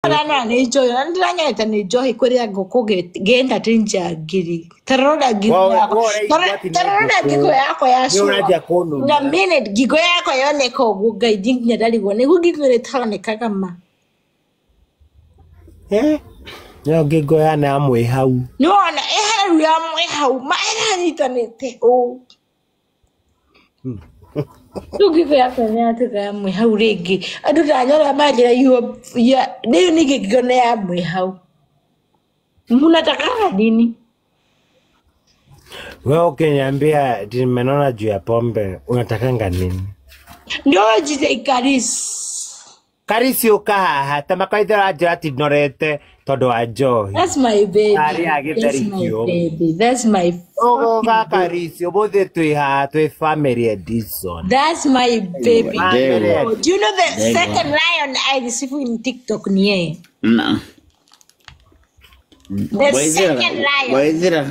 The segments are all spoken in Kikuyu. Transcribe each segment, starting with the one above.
Rana nĩ njohi na ndĩranyonete nĩ njohi kũrĩa ngũkũ ngĩenda ti njangiri tarora ngingo yakwa tarora ngingo yakwa ya cua na minute ngingo yakwa yoneka ũguo Ngai nginya ndarigwo nĩguo ngingo ĩrĩa ĩtaronekaga ma Yo ngingo yana ya mwĩ hau nĩwona ĩheru ya mwĩ hau ma ĩranyitanĩte ũũ rĩu ngingo yakwa nĩyatuĩka ya mwĩ hau rĩngĩ andũ ndanyora manjĩra rĩu ningĩ ngingo nĩ ya mwĩ hau mnataka nini? Wewe ukiniambia nimenona juu ya pombe unatakanga nini? Ndio jite Karisi. Karisi uka haha ta makaithera anjĩra ati norete tondũ wa njohi. That's my baby. That's my baby. That's my Ũgũka Karisi ũmũthĩ twĩ haha twĩ family edition. That's my baby. Oh, do you know the second lion I received in TikTok ni yeye? No. The second lion. Waithera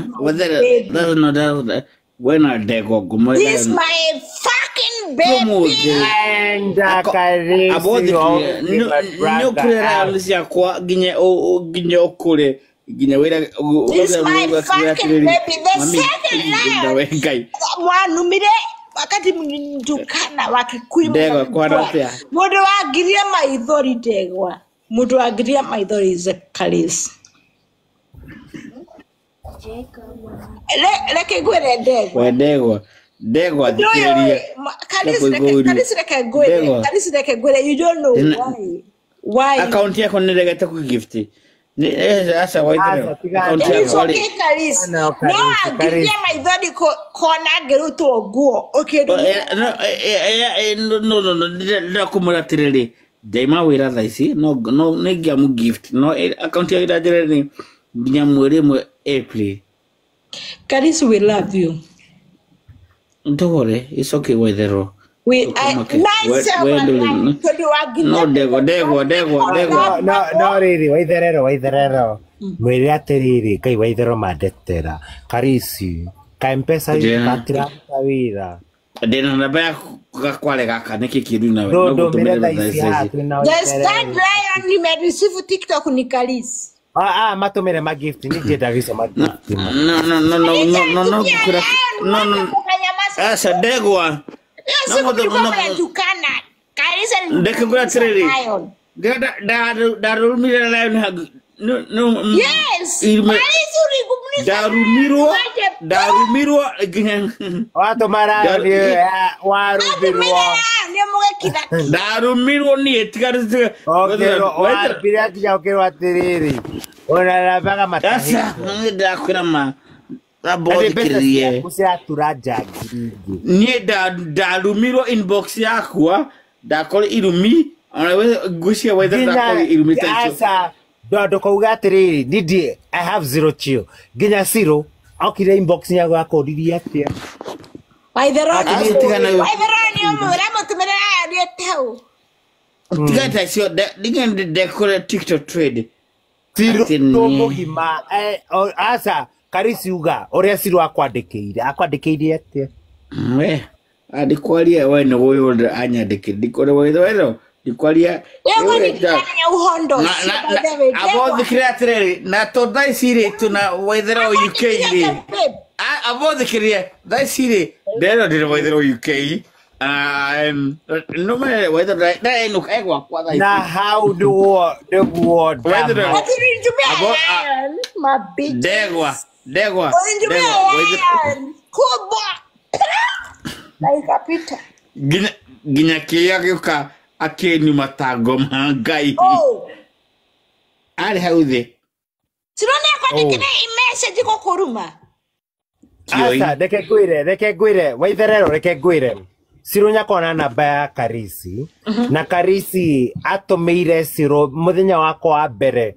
that's not that. When I dego gumo. This my fucking baby. And Karisi no kurera ciakwa nginya nginya ukure nginya wira. This my fucking baby. The second lion. Mwanumire wakati mnitukana Wakikuyu ndegwa kwa mundu wangiria maithori ndegwa mundu wangiria maithori is Karisi. Reke ngwĩre ndegwa. We ndegwa. Ndegwa thikĩrĩria. Karisi reke ngwĩre. Karisi reke ngwĩre you don't know why. Why? Account yako nĩ regete ku gift. Ni aca waithera. Account yako rĩ. Karisi. No angiria maithori kona ngĩrutwo nguo. No no no ndĩrakumũra atĩrĩrĩ. Ndaima wĩra thaa ici no no nĩ ngĩamu gift. No account yako ĩranjĩra nĩ nginya mweri ĩmwe April. Karisi, we love you. Don't worry, it's okay, Waithero. We I myself no ndegwa ndegwa ndegwa ndegwa. No no rĩrĩ Waitherero Waitherero. Mwĩre atĩrĩrĩ Ngai Waithero mandetera. Karisi, ka M-Pesa gatiraruta wĩra. Ndĩna namba ya gakware gaka nĩkĩ kĩru nawe. No ndũmĩre thaa ici haha twĩna The third lion nimereceive TikTok ni Karisi. Matumire ma gift ni ndienda gico ma gift. No no no no no no no no. Asa ndegwa. No no tukana. Karisi ndekugura tiriri. Ndarumire lion no no. Yes. Karisi urigumnisa. Ndarumirwo ndarumirwo nginya watũmara warumirwo. Ndarumirwo niĩ tiga wambire nginya ũkĩrwo atĩrĩrĩ ũnarabaga matahĩko. Ndakwĩra ma abothikĩrĩrie ciatura njangiri ingĩ. Niĩ ndarumirwo inbox yakwa ndakora irumi ona ngwĩciria wetha ndakora irumi ta icio. Aca ndũkauga atĩrĩrĩ niĩ I have zero chill nginya zero okire inbox yakwa akũririe atĩa. Waithero nĩ ũramũtũmĩra ariĩte hau. Tiga ta icio nginya ndekore TikTok trade. Zero mũgima aca Karisi uga ũrĩa Ciro akwandĩkĩire akwandĩkĩire atĩa? We andikwaria we nĩ ũyũ anyandĩkĩire ndikore Waithero ndikwaria abothikĩre atĩrĩrĩ na to thaa ici rĩ tuna Waithero UK rĩ abothikĩrĩrie thaa ici rĩ ndero ndĩrĩ Waithero UK no me Waithero ndaenũka egwakwa thaa ici na hau nĩguo nĩguo ndegwa ndegwa kubwa na ikapita nginya kĩrĩa gĩũka akĩnyuma ta ngoma Ngai arĩ hau thĩ. Sirona akwandĩkĩre message gũkũruma. Aca reke ngwĩre reke ngwĩre Waitherero reke ngwĩre Ciro nyakona namba ya Karisi na Karisi atũmĩire Ciro mũthenya wakwa wa mbere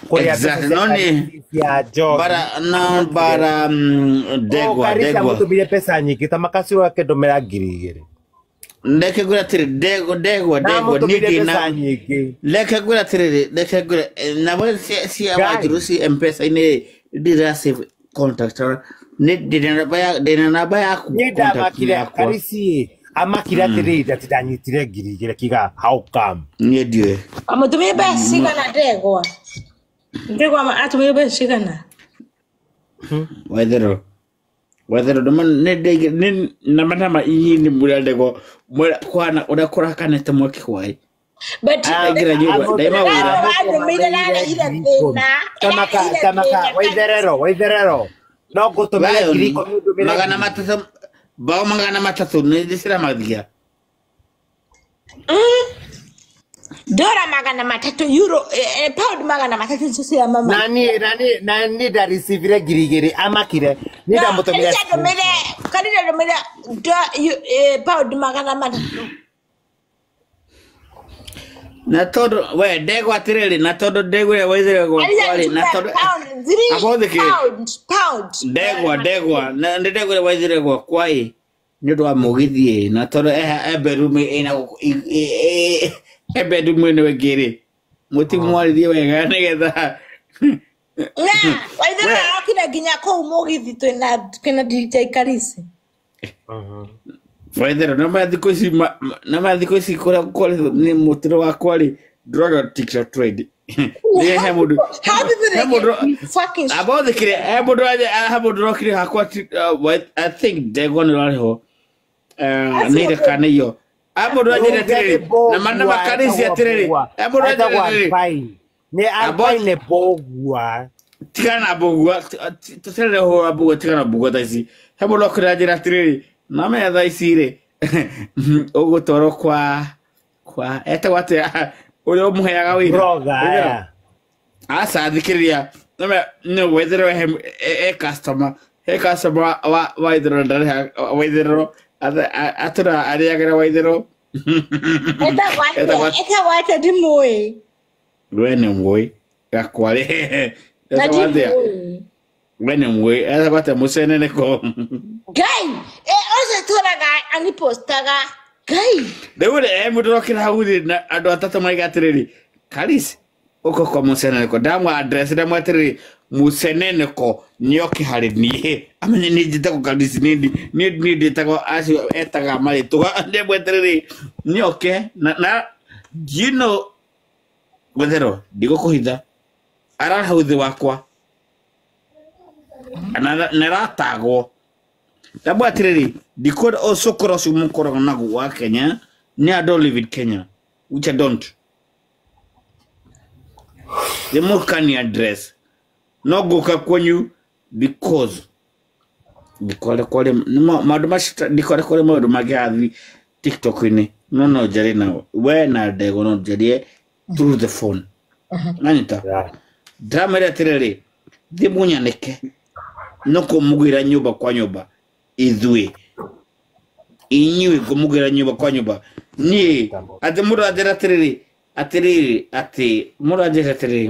kũrĩa cia njohi bara bara ndegwa ndegwa amũtũmĩire mbeca nyingĩ ta makaciro akĩndũmĩra 2,000. Ndeke ngwĩre atĩrĩ ndegwa ndegwa ndegwa ningĩ na reke ngwĩre atĩrĩrĩ reke ngwĩre namba cia Wanjiru ci M-Pesa-inĩ ndĩra save contact nĩ ndĩna namba yaku contact yakwa. Karisi Amakire atiriri ati ndanyitire 2,000 kiga how come? Niĩ ndiũĩ. Amũtumire mbeca cigana ndegwa? Ndegwa atumire mbeca cigana? Waitherero. Waitherero ndũma nĩ nama nama inyuĩ nĩ mũrĩa ndegwa kũhana ũrĩa kũrakanĩte mwaki hwaĩ. But Ndaingĩra nyũmba ndaima wĩra. Tamaka tamaka waitherero waitherero. No ngũtũmĩre 10,000 ndũmĩre 300 bao 300 nĩ ndĩciramathiia. Dora 300 euro pound 300 nicio cia mama. Nani nani nani ndarecivire 2,000 amakire ni ndamũtũmĩre. Karira ndũmĩre pound 300. Na tondu we ndegwa atiriri na tondu ndegwa waithire gwakwa na tondu abothiki pound ndegwa ndegwa na ndegwa waithire gwakwa ĩ nĩ ũndũ wa mũgithi na tondu e bedroom ĩna e bedroom ĩno ĩngĩ rĩ mũtimwarĩrie wega nĩgetha na waithire arokire nginya kũu mũgithi twĩna DJ Karisi. Waithero na mathikũ ici na mathikũ ici kũrĩa kwarĩ nĩ mũtĩro wakwa rĩ ndũraga TikTok trend. Nĩ he mũndũ he mũndũ abothikire he mũndũ he mũndũ ũrokire hakwa I think ndegwa nĩ ũrarĩ ho nĩ ireka nĩ iyo he mũndũ anjĩre atĩrĩrĩ na mana makarisi atĩrĩrĩ he mũndũ anjĩre atĩrĩrĩ nĩ Alpine Mbũgua tigana na Mbũgua tũcerere ũhoro wa Mbũgua tigana na Mbũgua thaa ici he mũndũ okire anjĩra atĩrĩrĩ namenya thaa ici rĩ ũgũtwarwo kwa kwa etagwo atĩa ũrĩa ũmũheaga wĩra aca thikĩrĩria nĩ wetherwo he customer he customer wa waitherero ndarĩha waitherero atũra arĩagĩra waitherero etagwo atĩa ndimũĩ we nĩ mũĩ gakwarĩ etagwo atĩa we nĩ mũĩ etagwo atĩa mũceneneko Ngai ũcio tũraga anipostaga Ngai rĩu rĩ he mũndũ ũrokire hau rĩ na andũ atatũ maiga atĩrĩrĩ Karisi ũka kwa mũceneneko ndamwa address ndamwa atĩrĩrĩ mũceneneko nĩoke harĩ niĩ amenye niĩ njĩtagwo Karisi niĩ niĩ ndĩtagwo acio etaga marĩtwa ndamwa atĩrĩrĩ nĩoke na you know Wethero ndigũkũhitha ararĩ hau thĩ wakwa na nĩaratagwo ndamwa atĩrĩrĩ ndikwenda ũcukũra ũcio mũkoragwo naguo wa Kenya ni I don't live in Kenya which I don't ndĩmũkani address no ngũka kwanyu because ndikware kware maũndũ macio ndikware kware maũndũ mangĩrathiĩ TikTok-inĩ no no njarie nao we na ndegwa no njarie through the phone nanyita ndĩramwĩra atĩrĩrĩ thiĩ mũnyanĩke no kũmũgĩra nyũmba kwa nyũmba ithuĩ inyuĩ ngũmũgĩra nyũmba kwa nyũmba niĩ atĩ mũndũ anjĩra atĩrĩrĩ atĩrĩrĩ atĩ mũndũ anjĩra atĩrĩrĩ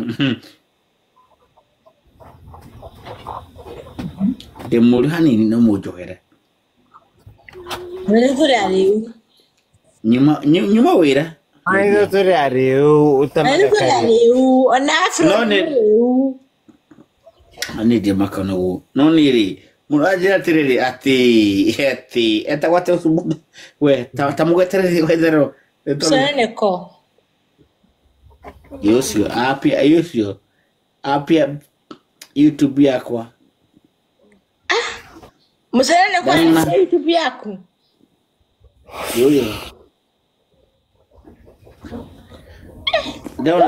ndĩmũrĩ hanini no mũnjohere nyuma wĩra niĩ ndĩmaka naguo no niĩ rĩ mũndũ anjĩra atĩrĩrĩ atĩ atĩ etagwo atĩ ũcio mũndũ we ta mũgetereri wetherero Mũceneneko ũcio apia ũcio apia YouTube yakwa Mũceneneko YouTube yaku yoyo ndona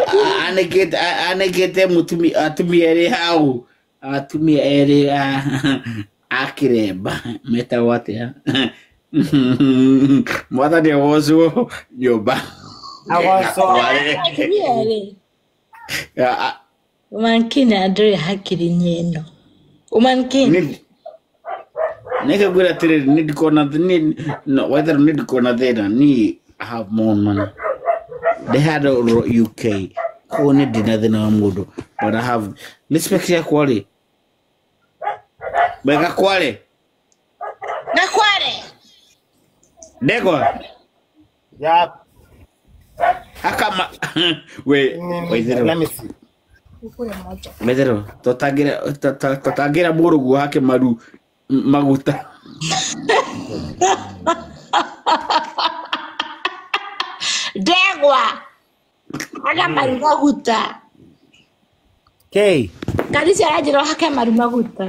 anĩkĩte anĩkĩte mũtumia atumia erĩ hau atumia erĩ a kĩremba metagwo atĩa mwathani agocwo nyũmba agocwo atumia erĩ umankini andũrĩ hakiri nyeno umankini nĩkĩngwĩra atĩrĩrĩ nĩ ndikona no wetherwo nĩ ndikona thĩna niĩ I have more money they had UK koguo nĩ ndĩna thĩna wa mũndũ but I have respect yakwa rĩ we gakware gakware ndegwa ya hakama we waitherero let me see waitherero tũtangĩra mũrũguo hake maru maguta. Ndegwa. Haka maru maguta. Kei. Karisi aranjĩra ũhake maru maguta.